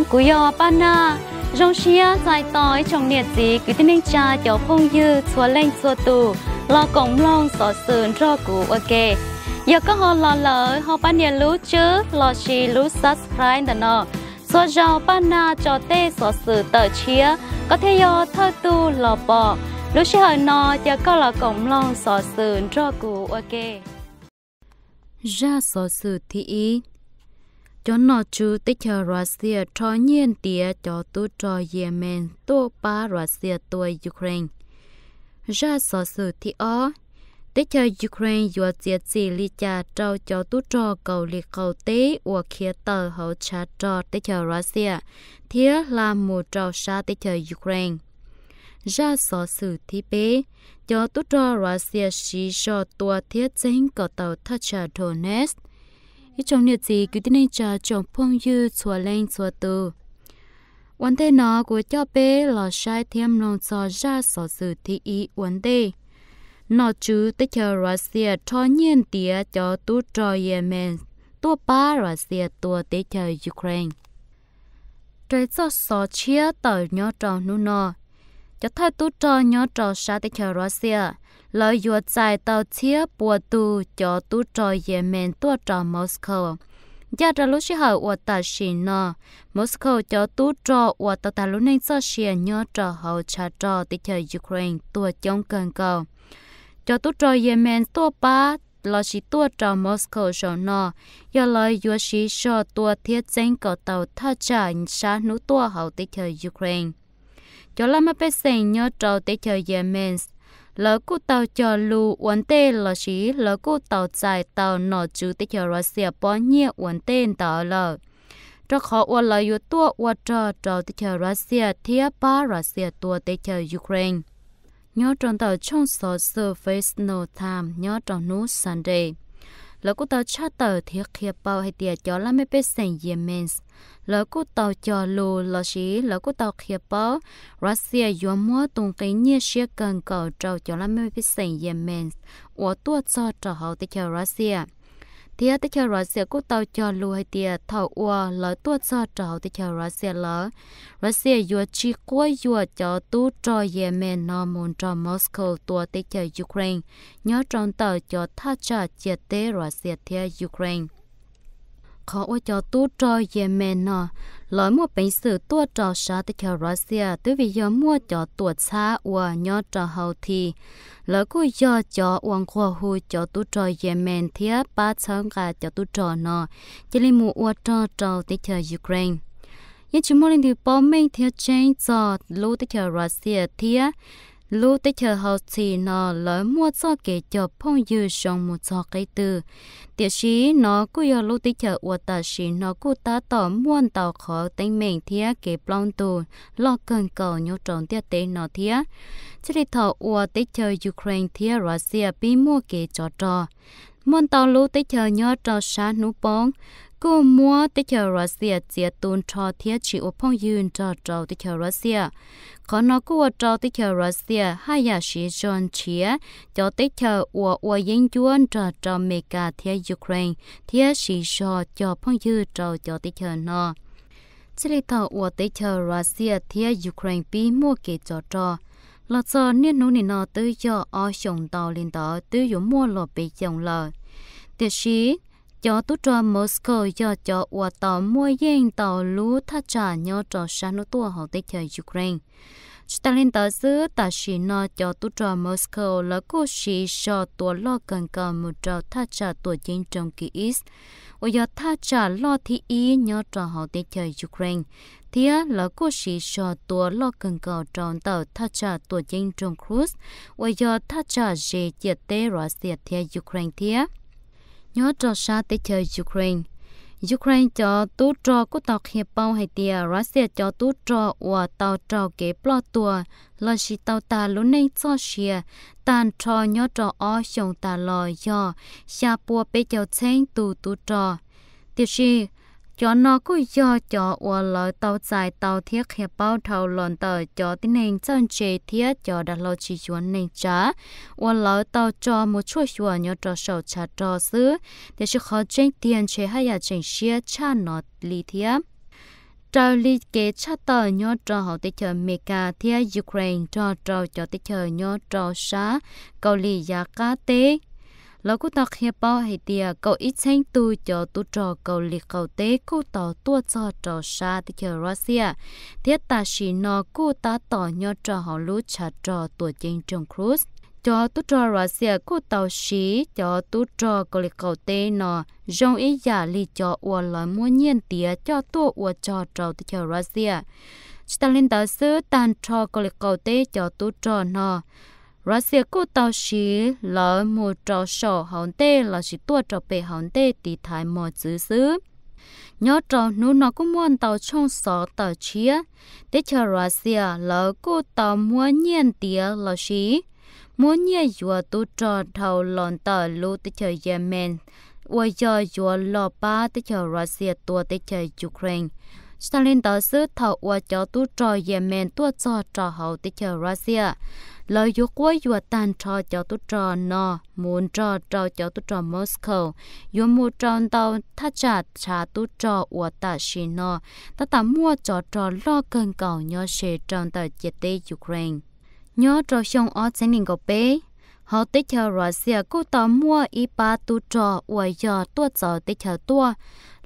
Kuv yog Paj Naj, zoo siab txais tos ib tsoom niam txiv kwv tij neej tsa cov phooj ywg txhua leej txhua tus los koom mloog xov xwm nrog kuv ua ke. Yog koj ho los lawm ho pab nias lub tswb lossis lub subscribe ntawm no. Txhua zaus Paj Naj tso tej xov xwm tawm tshiab, koj thiaj yog thawj tug los pom. Lub sij hawm no cia koj los koom mloog xov xwm nrog kuv ua ke. Zaj xov xwm thib ib. Cov nom tswv teb chaws Russia rho nyiaj ntiav cov tub rog Yemen tuaj pab Russia tua Ukraine. Zaj xov xwm thib ob. Teb chaws Ukraine yuav txiav txim li cas rau cov tub rog Kauslim Qaum Teb uas khiav tawm hauv tshav rog teb chaws Russia thiab hla mus rau sab teb chaws Ukraine? Zaj xov xwm thib peb. Cov tub rog Russia siv zog tua thiab txeeb kom tau thaj tsam Donetsk. Ib tsoom niam txiv kwv tij neej tsa tsoom phooj ywg txhua leej txhua tus, ua ntej no kuv coj peb los saib thiab mloog txog zaj xov xwm thib ib ua ntej. Nom tswv teb chaws Russia rho nyiaj ntiav cov tub rog Yemen tuaj pab Russia tua teb chaws Ukraine. Raws txoj xov tshiab tawm nyob rau hnub no, cov thawj tub rog nyob rau sab teb chaws Russia, lawv yuav txais tau txhiab pua tus cov tub rog Yemen tuaj rau Moscow. Ncaj rau lub sij hawm uas tam sim no, Moscow cov tub rog uas tau tag lub neej txoj sia nyob rau hauv tshav rog teb chaws Ukraine tuag coob kawg nkaus. Cov tub rog Yemen tuaj pab lossis tuaj rau Moscow zaum no, yog lawv yuav siv zog tua thiab txeeb kom tau thaj tsam sab hnub tuaj hauv teb chaws Ukraine. Cov laj mej pej xeem nyob rau teb chaws Yemen, lawv kuj tau cog lus ua ntej lossis lawv kuj tau txais tau nom tswv teb chaws Russia pob nyiaj ua ntej ntawd lawm, rau qhov uas lawv yuav tuaj ua rog rau teb chaws Russia thiab pab Russia tua teb chaws Ukraine. Nyob rau ntawm tshooj xov xwm Fresno Times nyob rau hnub Sunday, lawv kuj tau tshaj tawm thiab qhia paub hais tias cov laj mej pej xeem Yemen, lawv kuj tau cog lus lossis lawv kuj tau qhia paub Russia yuav muab tus nqi nyiaj siab kawg nkaus rau cov laj mej pej xeem Yemen uas tuaj txog rau hauv teb chaws Russia. Thiab teb chaws Russia kuj tau cog lus hais tias thaum uas lawv tuaj txog rau hauv teb chaws Russia lawm, Russia yuav tsis quab yuam cov tub rog Yemen no mus nrog Moscow tua teb chaws Ukraine nyob rau ntawm cov thaj tsam ciam teb Russia thiab Ukraine. Qhov uas cov tub rog Yemen no lawv muaj peev xwm tuaj rau sab teb chaws Russia twb vim yog muaj cov tuam txhab uas nyob rau Houthi, lawv kuj yog cov uas nquag hu cov tub rog Yemen thiab pab txhawb nqa cov tub rog no cia li mus ua rog rau teb chaws Ukraine. Yeej tsis muaj leej twg paub meej thiab tseeb txog lub teb chaws Russia thiab lub teb chaws Houthi no lawv muaj txoj kev cog phooj ywg zoo mus txog qib twg. Tiam sis no kuj yog lub teb chaws uas tam sim no kuj tab tom muaj ntau qhov teeb meem thiab kev plaub ntug loj kawg nkaus nyob rau ntiaj teb no thiab. Txij li thaum uas teb chaws Ukraine thiab Russia pib muaj kev tsov rog, muaj ntau lub teb chaws nyob rau sab hnub poob kuj muab teb chaws Russia txiav tu nrho thiab tsis ua phooj ywg nrog rau teb chaws Russia. Qhov no kuj ua rau teb chaws Russia haj yam siv zog nrhiav cov teb chaws uas ua yeeb ncuab nrog rau Amelikas thiab Ukraine thiab siv zog cog phooj ywg rau cov teb chaws no. Txij li thaum uas teb chaws Russia thiab Ukraine pib muaj kev tsov rog los txog niaj hnub nim no twb yog ob xyoos ntau li ntawd, twb yuav muaj los peb xyoos lawm. Tiam sis cov tub rog Moscow yog cov uas tau muaj yeej ntau lub thaj tsam nyob rau sab hnub tuaj hauv teb chaws Ukraine. Tsis tas li ntawd xwb, tam sim no cov tub rog Moscow lawv kuj siv zog tua loj kawg nkaus mus rau thaj tsam tuam ceeb nroog Kyiv, uas yog thaj tsam loj thib ib nyob rau hauv teb chaws Ukraine, thiab lawv kuj siv zog tua loj kawg nkaus rau ntawm thaj tsam tuam ceeb nroog Kursk, uas yog thaj tsam ze ciam teb Russia thiab Ukraine thiab. Nyob rau sab teb chaws Ukraine, Ukraine cov tub rog kuj tau qhia paub hais tias Russia cov tub rog uas tau raug kev ploj tuag lossis tau tag lub neej txoj sia tag nrho nyob rau ob xyoos tas los yog xya pua peb caug txheeb tus tub rog. Tiam sis, cov no kuj yog cov uas lawv tau txais tau thiab qhia paub dhau los ntawm cov tib neeg txawj ntse thiab cov dav hlau tsis yuav neeg tsav uas lawv tau tso mus tshuaj xyuas nyob rau saum tshav rog xwb. Tiam sis qhov tseeb tiag ntshe haj yam tseem siab tshaj no li thiab. Raws li kev tshaj tawm nyob rau hauv teb chaws Amelikas thiab Ukraine nrog rau cov teb chaws nyob rau sab Kauslim Yav Qab teb, lawv kuj tau qhia paub hais tias kaum ib txheeb tug cov tub rog Kauslim Qaum teb kuj tau tuaj txog rau sab teb chaws Russia, thiab tam sim no kuj tab tom nyob rau hauv lub tshav rog tuam ceeb nroog Kursk. Cov tub rog Russia kuj tau siv cov tub rog Kauslim Qaum teb no zoo ib yam li cov uas lawv muab nyiaj ntiav coj tuaj ua rog rau teb chaws Russia. Tsis tas li ntawd xwb, tag nrho Kauslim Qaum teb cov tub rog no, Russia kuj tau siv lawv mus rau saum hauv ntej lossis tuaj rau pem hauv ntej tiv thaiv mos txwv xwb. Nyob rau hnub no kuj muaj ntau tshooj xov tawm tshiab, teb chaws Russia lawv kuj tau muab nyiaj ntiav lossis muab nyiaj yuav tub rog dhau los ntawm lub teb chaws Yemen uas yog yuav los pab teb chaws Russia tua teb chaws Ukraine. Tsis tas li ntawd xwb, thaum uas cov tub rog Yemen tuaj txog rau hauv teb chaws Russia, lawv yuav quab yuam tag nrho cov tub rog no mus nrog rau cov tub rog Moscow, yuav mus rau ntau thaj tsam tshav tub rog uas tam sim no tab tom muaj tsov rog loj kawg nkaus nyob ze rau ntawm ciam teb Ukraine. Nyob rau xyoo ob txhiab nees nkaum peb, hauv teb chaws Russia kuj tau muaj ib pab tub rog uas yog tuaj txawv teb chaws tuaj,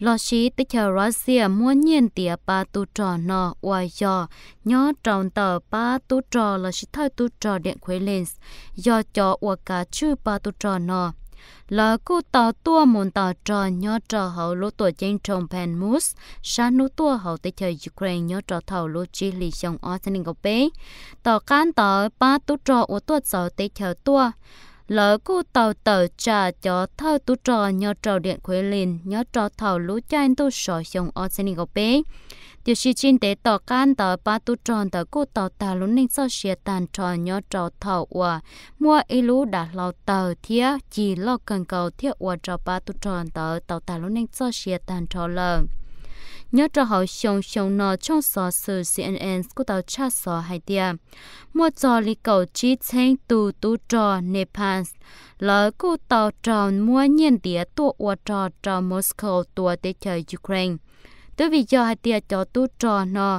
lossis teb chaws Russia muab nyiaj ntiav pab tub rog no uas yog nyob rau ntawm pab tub rog lossis thawj tub rog Death Kremlin, yog cov uas kav tswj pab tub rog no. Lawv kuj tau tuaj mus ntaus rog nyob rau hauv lub tuam ceeb nroog Bakhmut sab hnub tuaj hauv teb chaws Ukraine nyob rau thaum lub tsib hlis xyoo ob txhiab nees nkaum peb. Tom qab ntawd pab tub rog uas tuaj txawv teb chaws tuaj, lawv kuj tau tawm tsam cov thawj tub rog nyob rau Death Kremlin nyob rau thaum lub caij ntuj so xyoo ob txhiab nees nkaum peb. Tiam sis tsis ntev tom qab ntawd pab tub rog ntawd kuj tau tag lub neej txoj sia tag nrho nyob rau thaum uas muaj ib lub dav hlau tawg thiab cig loj kawg nkaus thiaj ua rau pab tub rog ntawd tau tag lub neej txoj sia tag nrho lawm. Nyob rau hauv xyoo xyoo no tshooj xov xwm C N N kuj tau tshaj xov hais tias muaj txog li kaum tsib txheeb tug tub rog Nepal, lawv kuj tau raug muab nyiaj ntiav tuaj ua rog rau Moscow tua teb chaws Ukraine. Twb vim yog hais tias cov tub rog no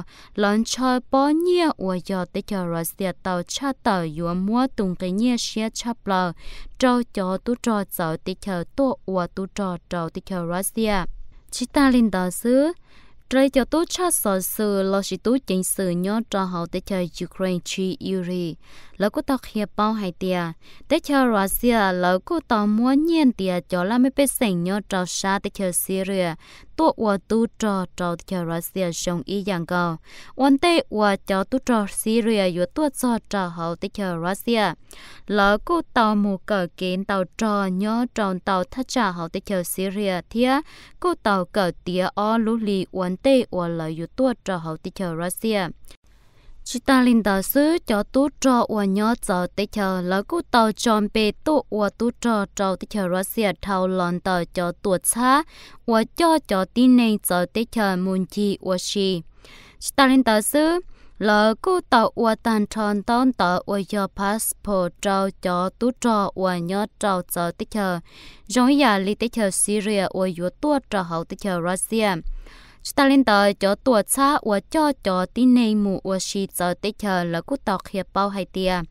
lawv ntshaw pob nyiaj uas yog teb chaws Russia tau tshaj tawm yuav muab tus nqi nyiaj siab tshaj plaws rau cov tub rog txawv teb chaws tuaj ua tub rog rau teb chaws Russia. Tsis tas li ntawd xwb, raws li cov tub tshaj xov xwm lossis tub ceev xwm nyob rau hauv teb chaws Ukraine Chi Uri, lawv kuj tau qhia paub hais tias teb chaws Russia lawv kuj tau muab nyiaj ntiav cov laj mej pej xeem nyob rau sab teb chaws Syria tuaj ua tub rog rau teb chaws Russia zoo ib yam nkaus. Ua ntej uas cov tub rog Syria yuav tuaj txog rau hauv teb chaws Russia, lawv kuj tau mus kawm kev ntaus rog nyob rau ntau thaj tsam hauv teb chaws Syria thiab kuj tau kawm tiav ob lub hli ua ntej uas lawv yuav tuaj rau hauv teb chaws Russia. Tsis tas li ntawd xwb, cov tub rog uas nyob txawv teb chaws lawv kuj tau tso npe tuaj ua tub rog rau teb chaws Russia dhau los ntawm cov tuam txhab uas coj cov tib neeg txawv teb chaws mus ncig ua si. Tsis tas li ntawd xwb, lawv kuj tau ua tag nrho ntaub ntawv uas yog passport rau cov tub rog uas nyob rau txawv teb chaws, zoo ib yam li teb chaws Syria uas yuav tuaj rau hauv teb chaws Russia. Tsis tas li ntawd, cov tuam txhab uas coj cov tib neeg mus ua si txawv teb chaws lawv kuj tau qhia paub hais tias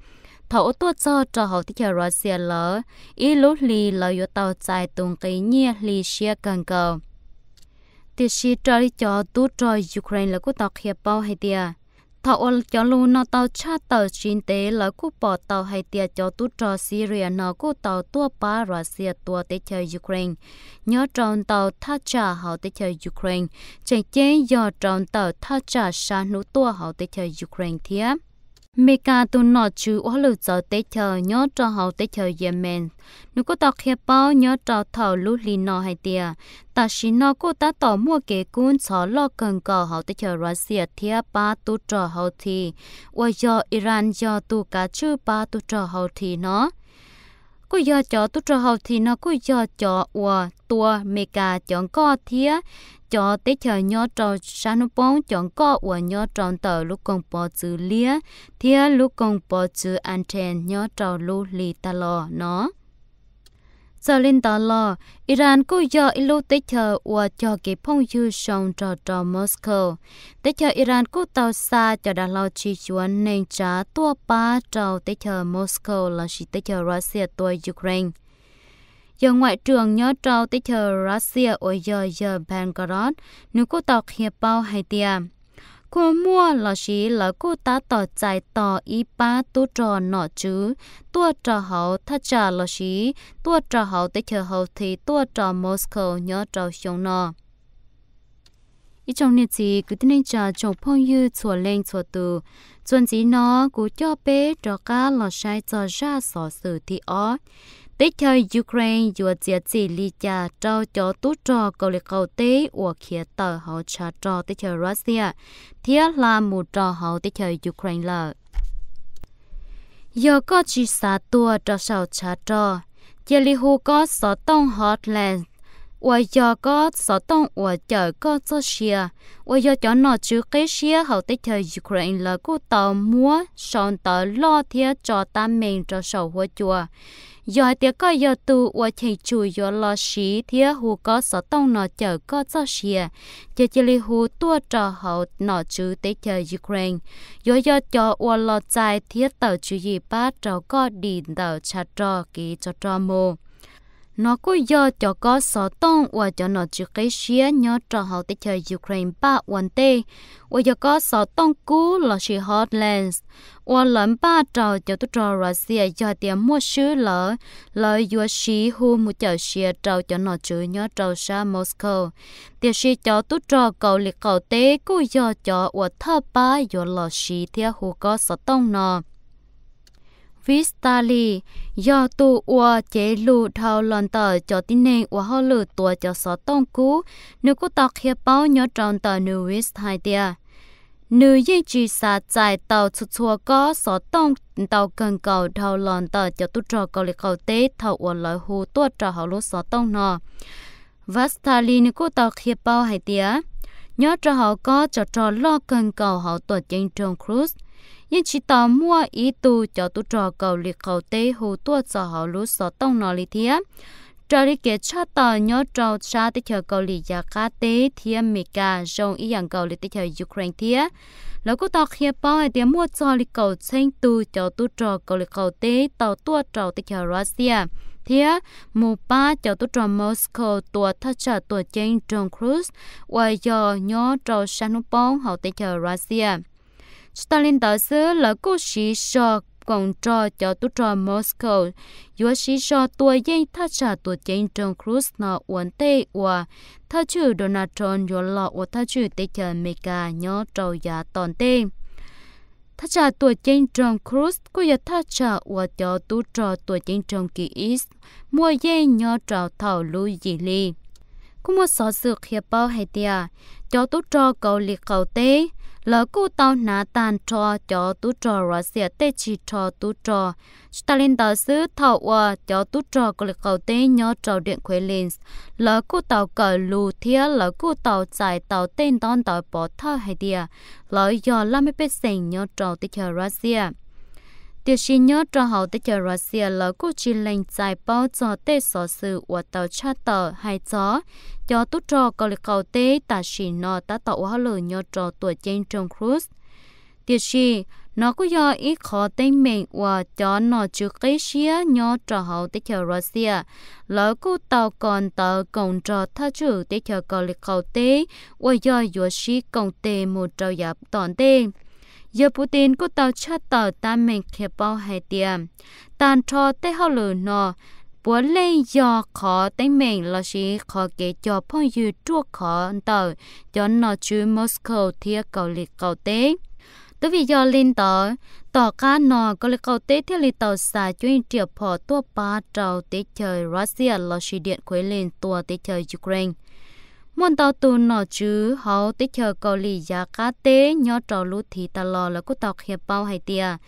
thaum uas tuaj txog rau hauv teb chaws Russia lawm, ib lub hli lawv yuav tau txais tus nqi nyiaj hli siab kawg nkaus. Tiam sis raws li cov tub rog Ukraine lawv kuj tau qhia paub hais tias thaum uas cov lus no tau tshaj tawm tsis ntev lawv kuj pom tau hais tias cov tub rog Syria no kuj tau tuaj pab Russia tua teb chaws Ukraine nyob rau ntau thaj tsam hauv teb chaws Ukraine, tseem ceeb yog rau ntawm thaj tsam sab hnub tuaj hauv teb chaws Ukraine thiab. Meskas tus nom tswv ua hauj lwm txawv teb chaws nyob rau hauv teb chaws Yemen, nws kuj tau qhia paub nyob rau thaum lub hli no hais tias tam sim no kuj tab tom muaj kev kub ntxhov loj kawg nkaus hauv teb chaws Russia thiab pab tub rog Houthi uas yog Iran yog tus kav tswj pab tub rog Houthi no. Kuj yog cov tub rog Houthi no kuj yog cov uas tua Meskas cov nkoj thiab cov teb chaws nyob rau sab hnub poob cov nkoj uas nyob rau ntawm lub koog pov txwv Liab thiab lub koog pov txwv Anten nyob rau lub hli tag los no. Txawm li ntawd los, Iran kuj yog ib lub teb chaws uas cog kev phooj ywg zoo nrog rau Moscow. Teb chaws Iran kuj tau xa cov dav hlau tsis yuav neeg tsav tuaj pab rau teb chaws Moscow lossis teb chaws Russia tua Ukraine. Yawg ngoại trưởng nyob rau teb chaws Russia uas yog yawg Belgorod, nws kuj tau qhia paub hais tias kuj muaj lossis lawv kuj tab tom txais tos ib pab tub rog nom tswv tuaj rau hauv thaj tsam lossis tuaj rau hauv teb chaws Houthi tuaj rau Moscow nyob rau xyoo no. Ib tsoom niam txiv kwv tij neej tsa tsoom phooj ywg txhua leej txhua tus, txuas ntxiv no kuv coj peb rov qab los saib txog zaj xov xwm thib ob. Teb chaws Ukraine yuav txiav txim li cas rau cov tub rog Kauslim Qaum Teb uas khiav tawm hauv tshav rog teb chaws Russia thiab hla mus rau hauv teb chaws Ukraine lawm? Yog koj tsis xav tuag rau saum tshav rog, cia li hu kob xov tooj Heartland, uas yog kob xov tooj uas cawm koj txoj sia, uas yog cov nom tswv qib siab hauv teb chaws Ukraine lawv kuj tau muab sau ntawv loj thiab tso tab meeg rau saum huab cua. Yog hais tias koj yog tus uas cheem tsum yuav los siv thiab hu kob xov tooj no cawm koj txoj sia, ces cia li hu tuaj rau hauv nom tswv teb chaws Ukraine, yuav yog cov uas los txais thiab tawm tswv yim pab rau koj dim ntawm tshav rog kev tsov rog mus. No kuj yog cov kob xov tooj uas cov nom tswv qib siab nyob rau hauv teb chaws Ukraine npaj ua ntej, uas yog kob xov tooj kub lossis Heartlands, uas lawv npaj rau cov tub rog Russia yog tias muaj swb lawm, lawv yuav siv hu mus cawm sia rau cov nom tswv nyob rau sab Moscow. Tiam sis cov tub rog Kauslim Qaum Teb kuj yog cov uas thawj pab yuav los siv thiab hu kob xov tooj no. Vitaly yog tus uas cev lus dhau los ntawm cov tib neeg ua hauj lwm tua cov xov tooj kub, nws kuj tau qhia paub nyob rau ntawm nws X hais tias nws yeej tsis xav txais tau txhua txhua kob xov tooj ntau kawg nkaus dhau los ntawm cov tub rog Kauslim Qaum Teb thaum uas lawv hu tuaj rau hauv lub xov tooj no. Vitaly nws kuj tau qhia paub hais tias nyob rau hauv kob tsov rog loj kawg nkaus hauv tuam ceeb Tom Cruise, yeej tsis tau muaj ib tug cov tub rog Kauslim Qaum Teb hu tuaj txog hauv lub xov tooj no li thiab. Raws li kev tshaj tawm nyob rau sab teb chaws Kauslim Yav Qab Teb thiab Meskas zoo ib yam nkaus li teb chaws Ukraine thiab, lawv kuj tau qhia paub hais tias muaj txog li kaum txheeb tug cov tub rog Kauslim Qaum Teb tau tuaj rau teb chaws Russia thiab mus pab cov tub rog Moscow tua thaj tsam tuam ceeb Tom Cruise uas yog nyob rau sab hnub poob hauv teb chaws Russia. Tsis tas li ntawd xwb, lawv kuj siv zog koom nrog cov tub rog Moscow yuav siv zog tua yeej thaj tsam tuam ceeb Tom Cruise no ua ntej uas thawj tswj Donald Trump yuav los ua thawj tswj teb chaws Amelikas nyob rau yav tom ntej. Thaj tsam tuam ceeb Tom Cruise kuj yog thaj tsam uas cov tub rog tuam ceeb Tom Cruise muaj yeej nyob rau thaum lub yim hli. Kuj muaj xov xwm qhia paub hais tias cov tub rog Kauslim Qaum Teb, lawv kuj tau hnav tag nrho cov tub rog Russia tej tsig rho tub rog. Tsis tas li ntawd xwb, thaum uas cov tub rog Kauslim Qaum Teb nyob rau Dems Kremlin, lawv kuj tau kawm lus thiab lawv kuj tau txais tau tej ntaub ntawv pov thawj hais tias lawv yog laj mej pej xeem nyob rau teb chaws Russia. Tiam sis nyob rau hauv teb chaws Russia lawv kuj tsis lees txais paub txog tej xov xwm uas tau tshaj tawm hais txog cov tub rog Kauslim Qaum Teb tam sim no tab tom ua hauj lwm nyob rau tuam ceeb Tom Cruise. Tiam sis, no kuj yog ib qhov teeb meem uas cov nom tswv qib siab nyob rau hauv teb chaws Russia, lawv kuj tau kos ntawv koom nrog thawj tswj teb chaws Kauslim Qaum Teb uas yog yuav sib koom tes mus rau yav tom ntej. Yawg Putin kuj tau tshaj tawm tab meeg qhia paub hais tias tag nrho tej hauj lwm no puav leej yog qhov teeb meem lossis qhov kev cog phooj ywg ruaj khov ntawm cov nom tswv Moscow thiab Kauslim Qaum Teb. Twb vim yog li ntawd, tom qab no Kauslim Qaum Teb thiaj li tau xa cuab yeej riam phom tuaj pab rau teb chaws Russia lossis Dems Kremlin tua teb chaws Ukraine. Muaj ntau tus nom tswv hauv teb chaws Kauslim Yav Qab Teb nyob rau lub thiv tas los lawv kuj tau qhia paub hais tias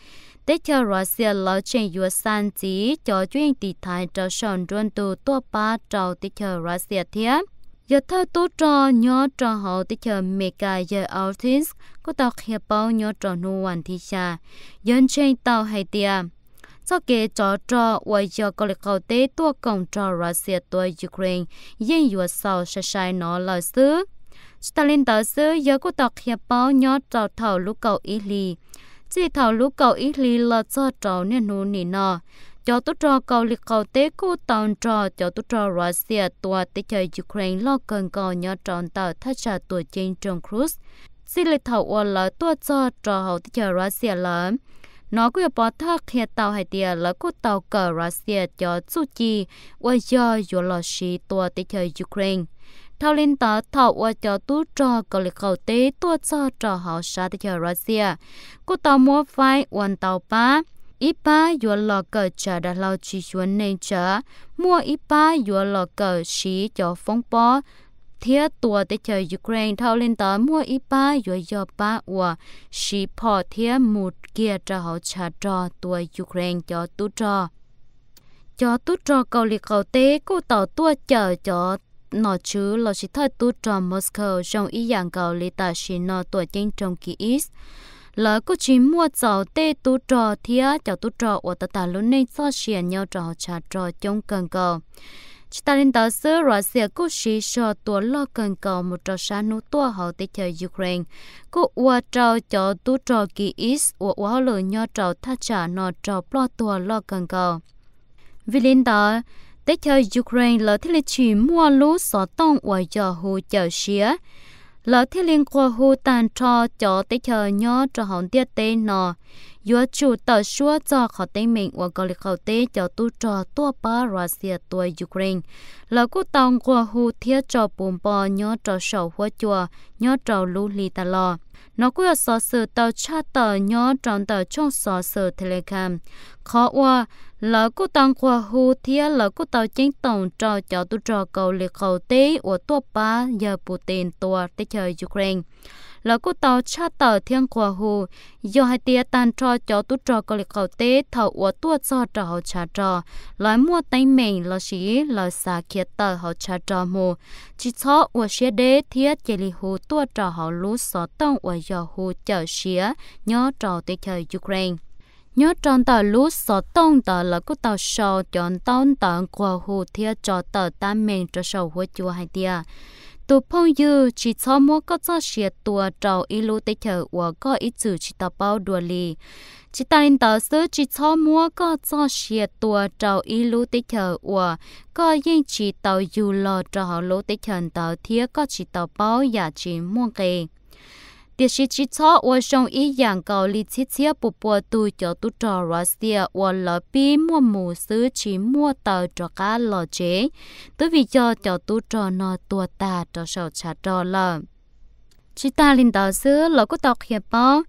teb chaws Russia lawv tseem yuav xa ntxiv cov cuab yeej tiv thaiv rau saum nruab ntug tuaj pab rau teb chaws Russia thiab. Yawg thawj tub rog nyob rau hauv teb chaws Amelikas yawg Austin kuj tau qhia paub nyob rau hnub vas thib xya, yawg ntseeg tau hais tias txoj kev tsov rog uas yog Kauslim Qaum Teb tuaj koom nrog Russia tua Ukraine yeej yuav xaus sai sai no lawm xwb. Tsis tas li ntawd xwb, yawg kuj tau qhia paub nyob rau thaum lub kaum ib hlis, txij thaum lub kaum ib hlis los txog rau niaj hnub nim no, cov tub rog Kauslim Qaum Teb kuj tau nrog cov tub rog Russia tua teb chaws Ukraine loj kawg nkaus nyob rau ntawm thaj tsam tuam ceeb nroog Kursk. Txij li thaum uas lawv tuaj txog rau hauv teb chaws Russia lawm, no kuj yog pov thawj qhia tau hais tias lawv kuj tau kawm Russia cov txuj ci uas yog yuav los siv tua teb chaws Ukraine. Dhau li ntawd, thaum uas cov tub rog Kauslim Qaum Teb tuaj txog rau hauv sab teb chaws Russia, kuj tau muab faib ua ntau pab. Ib pab yuav los kawm tsav dav hlau tsis yuav neeg tsav, muaj ib pab yuav los kawm siv cov foob pob thiab tua teb chaws Ukraine. Dhau li ntawd, muaj ib pab yuav yog pab uas siv phom thiab mus kiag rau hauv tshav rog tua Ukraine cov tub rog. Cov tub rog Kauslim Qaum Teb kuj tau tuaj cawm cov nom tswv lossis thawj tub rog Moscow zoo ib yam nkaus li tam sim no tuam ceeb nroog Kyiv. Lawv kuj tsis muaj txaus tej tub rog thiab cov tub rog uas tau tas lub neej txoj sia nyob rau hauv tshav rog coob kawg nkaus. Tsis tas li ntawd xwb, Russia kuj siv zog tua loj kawg nkaus mus rau sab hnub tuaj hauv teb chaws Ukraine, kuj ua rau cov tub rog Kyiv uas ua hauj lwm nyob rau thaj tsam no raug ploj tuag loj kawg nkaus. Vim li ntawd, teb chaws Ukraine lawv thiaj li tsim muaj lub xov tooj uas yog hu cawm siav. Lawv thiaj li nquag hu tag nrho cov teb chaws nyob rau hauv ntiaj teb no yuav tsum tawm suab txog qhov teeb meem uas Kauslim Qaum Teb cov tub rog tuaj pab Russia tua Ukraine. Lawv kuj tau nquag hu thiab tso puv npo nyob rau saum huab cua nyob rau lub hli tas los. No kuj yog xov xwm tau tshaj tawm nyob rau ntawm tshooj xov xwm Telegram, qhov uas lawv kuj tau nquag hu thiab lawv kuj tau ceeb toom rau cov tub rog Kauslim Qaum Teb uas tuaj pab yawg Putin tua teb chaws Ukraine. Lawv kuj tau tshaj tawm thiab nquag hu, yog hais tias tag nrho cov tub rog Kauslim Qaum Teb thaum uas tuaj txog rau hauv tshav rog, lawv muaj teeb meem lossis lawv xav khiav tawm hauv tshav rog mus, tsis txhob ua siab deb thiab cia li hu tuaj rau hauv lub xov tooj uas yog hu cawm siav nyob rau teb chaws Ukraine. Nyob rau ntawm lub xov tooj ntawd lawv kuj tau sau cov ntaub ntawv nquag hu thiab tso tawm tab meeg rau saum huab cua hais tias, tus phooj ywg, tsis txhob muab koj txoj sia tua rau ib lub teb chaws uas koj ib txwm tsis tau paub dua li. Tsis tas li ntawd xwb, tsis txhob muab koj txoj sia tua rau ib lub teb chaws uas koj yeej tsis tau yug los rau hauv lub teb chaws ntawd thiab koj tsis tau paub yam tsis muaj nqis. Tiam sis tsis txhob ua zoo ib yam nkaus li txhiab txhiab puas pua tug cov tub rog Russia uas lawv pib muaj mus xwb tsis muaj taw rov qab los tsev, twb vim yog cov tub rog no tuag tag rau saum tshav rog lawm. Tsis tas li ntawd xwb, lawv kuj tau qhia paub,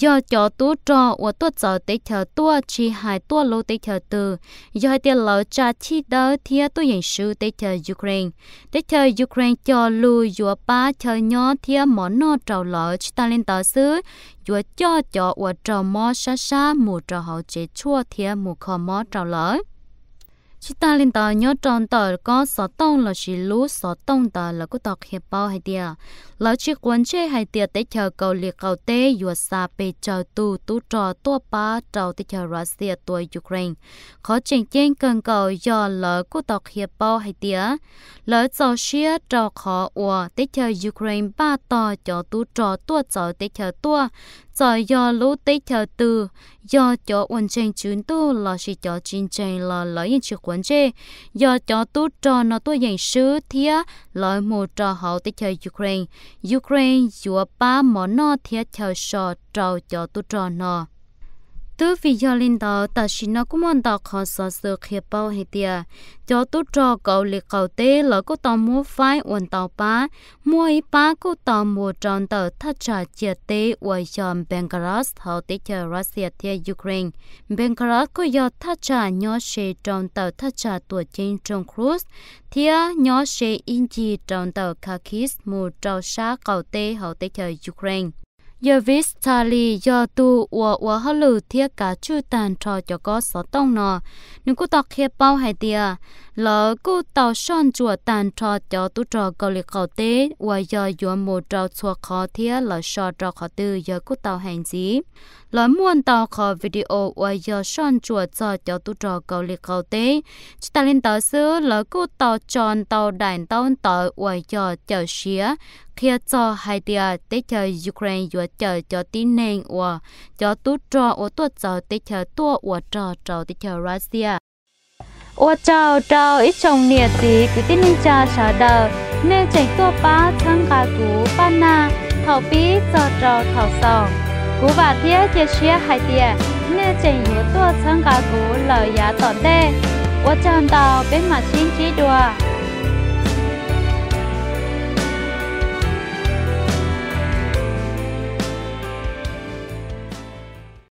yog cov tub rog uas tuaj txawv teb chaws tuaj tsis hais tuaj lub teb chaws twg, yog hais tias lawv tsa chij dawb thiab tuaj yeem swb teb chaws Ukraine, teb chaws Ukraine cog lus yuav pab chaw nyob thiab mov noj rau lawv. Tsis tas li ntawd xwb, yuav coj cov uas raug mob sab sab mus rau hauv tsev tshuaj thiab mus kho mob rau lawv. Tsis tas li ntawd, nyob rau ntawm kob xov tooj lossis lub xov tooj ntawd lawv kuj tau qhia paub hais tias, lawv tsis quav ntsej hais tias teb chaws Kauslim Qaum Teb yuav xa pes tsawg tug tub rog tuaj pab rau teb chaws Russia tua Ukraine. Qhov tseem ceeb kawg nkaus yog lawv kuj tau qhia paub hais tias, lawv txaus siab rau qhov uas teb chaws Ukraine npaj tog cov tub rog tuaj txawv teb chaws tuaj, txawm yog lub teb chaws twg, yog cov uas ntseeg tswv ntuj lossis cov tsis ntseeg los lawv yeej tsis quav ntsej. Yog cov tub rog no tuaj yeem swb thiab lawv mus rau hauv teb chaws Ukraine, Ukraine yuav pab mov noj thiab chaw so rau cov tub rog no. Twb vim yog li ntawd, tam sim no kuj muaj ntau qhov xov xwm qhia paub hais tias, cov tub rog Kauslim Qaum Teb lawv kuj tau muab faib ua ntau pab, muaj ib pab kuj tau mus rau ntawm thaj tsam ciam teb uas yog Belgorod hauv teb chaws Russia thiab Ukraine. Belgorod kuj yog thaj tsam nyob ze rau ntawm thaj tsam tuam ceeb nroog Kursk thiab nyob ze ib ncig rau ntawm Kharkiv mus rau sab qaum teb hauv teb chaws Ukraine. Yawg Vitaly yog tus uas ua hauj lwm thiab kav tswj tag nrho cov kob xov tooj no, nws kuj tau qhia paub hais tias, lawv kuj tau soj ntsuam tag nrho cov tub rog Kauslim Qaum Teb uas yog yuav mus rau txhua qhov thiab lawv so rau qhov twg yawg kuj tau hais ntxiv. Lawv muaj ntau qhov video uas yog soj ntsuam txog cov tub rog Kauslim Qaum Teb. Tsis tas li ntawd xwb, lawv kuj tau tso ntau daim ntaub ntawv uas yog cawm siav qhia txog hais tias teb chaws Ukraine yuav cawm cov tib neeg uas cov tub rog uas tuaj txawv teb chaws tuaj ua rog rau teb chaws Russia. Ua tsaug rau ib tsoom niam txiv kwv tij neej tsa sawv daws, nej tseem tuaj pab txhawb nqa kuv paj nag thaum pib txog rau thaum xaus. Kuv vam thiab cia siab hais tias nej tseem yuav tuaj txhawb nqa kuv lawm yav tom ntej. Ua tsaug ntau, peb mam sib ntsib dua.